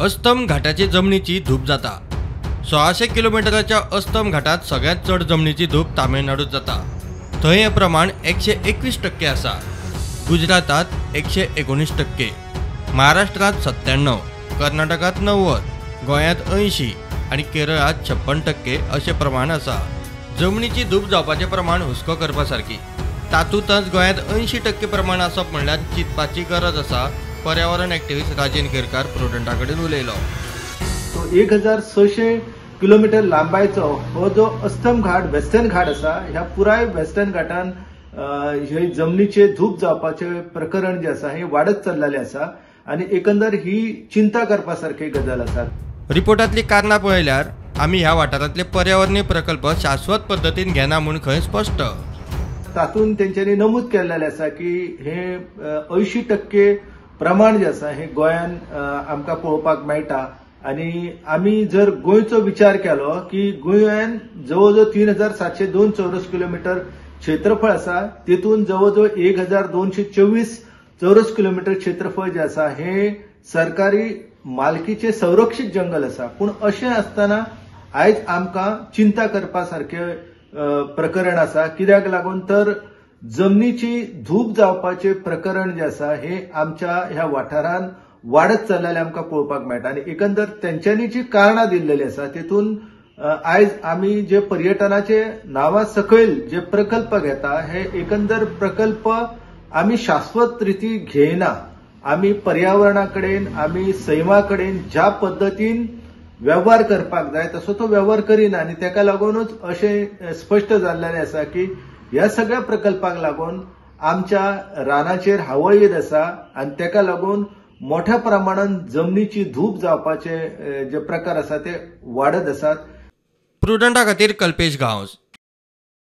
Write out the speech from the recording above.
अस्तम घाटाची जमनीची धूप जाता. 1600 किलोमिटराच्या अस्तम घाटात सगळ्यात चड जमनीची धूप तामिळनाडूत जाता. थंय हें प्रमाण 121% आसा. गुजरातात 119%, महाराष्ट्रात 97, कर्नाटकात 90, गोंयांत 80 आनी केरळात 56% अशें प्रमाण आसा. जमनीची धूप जावपाचें प्रमाण हुस्को करपा सारकी. तातूंतच गोंयांत 80% प्रमाण आसप म्हणल्यार चिंतपाची गरज आसा. पर्यावरण एक्टिविस्ट राजेंद्र केरकार प्रुडंटा कडेन उलयलो. तो 1600 किलोमिटर लांबायचो हो जो अस्तम घाट वेस्टर्न घाट आसा, ह्या पुराय वेस्टर्न घाटान हे जमनीचे धूप जावपाचे प्रकरण जे आसा हे वाडत चल्लेले आसा आनी एकंदर ही चिंता करपा सारकी गजाल आसा. रिपोर्टांतली कारणां पळयल्यार आमी ह्या वाठारांतले पर्यावरणीय प्रकल्प शाश्वत पद्दतीन घेना म्हूण खंय स्पश्ट. तातूंत तेंच्यांनी नमूद केल्लेलें आसा की हे 80% प्रमाण जे आसा हे गोंयान आमकां पळोवपाक मेळटा. आनी आमी जर गोंयचो विचार केलो की गोंयान जवळ जवळ 3702 चौरस किलोमिटर क्षेत्रफळ आसा, तेतून जवळ जवळ 1224 चौरस किलोमिटर क्षेत्रफळ जे आसा हे सरकारी मालकीचे संरक्षित जंगल आसा. पूण अशें आसतना आयज आमकां चिंता करपा सारकें प्रकरण आसा. कित्याक लागून तर जमनीची धूप जावपाचें प्रकरण जे आसा हे आमच्या ह्या वाठारान वाडत चल्लेलें आमकां पळोवपाक मेळटा. आनी एकंदर तेंच्यांनी जी कारणां दिल्लेली आसा तेतून आयज आमी जे पर्यटनाचे नांवा सकयल जे प्रकल्प घेता हे एकंदर प्रकल्प आमी शाश्वत रिती घेयना. आमी पर्यावरणा कडेन, आमी सैमा कडेन ज्या पद्दतीन वेव्हार करपाक जाय तसो तो वेव्हार करिना आनी तेका लागूनच अशें स्पश्ट जाल्लेलें आसा की ह्या सगळ्या प्रकल्पाक लागून आमच्या रानाचेर हावळ येत आसा आनी तेका लागून मोठ्या प्रमाणान जमनीची धूप जावपाचे जे प्रकार आसा ते वाडत आसात. प्रुडंटा खातीर कल्पेश गांवस.